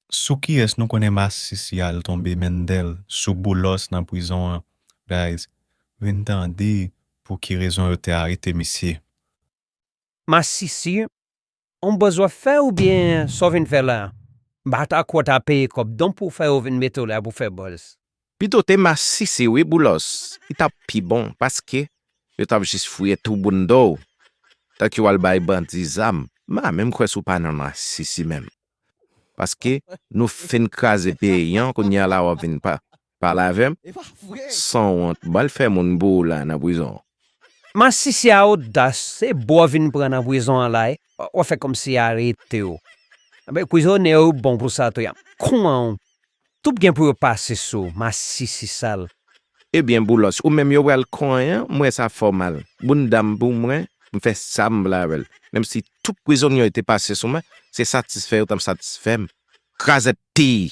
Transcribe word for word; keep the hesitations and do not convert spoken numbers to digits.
Sou kiyès nou konnen masisi a al tonbe Mendel? Sou Boulos nan prizon an. Guys, vin tande pou ki rezon yo te arete misye. Masisi, on buzz w ap fè oubyen sa w vin fè la? M pa ta kwè w ta peye kòb don pou w fè yo vin mete w la pou w fè buzz. Pito te masisi wi Boulos, li t ap pi bon paske yo t ap jis fouye tou bounda w. Tank yo al bay bandi zam, m pa menm kwè si w pa nan masisi menm. Paske nou fin kraze peyi an, kounye a la w ap vin pa pale avè m. Sanwont, bal fè moun boula nan prizon. Masisi a odas, se bo w vin pran nan prizon an la wi. W ap fè kòmsi y arete w. Enben prizonye yo bon pou sa tou ya. Kouman w? Tout gen pou yo pase sou w, masisi sal. Ebyen Boulos, ou menm yo pral konyen, m wè sa fè w mal. Bounda m pou mwen, m fè sa m vle avè l. Menm si tout prizonye yo te pase sou mwen, se satisfè yo t ap satisfè m. Krazèt ti!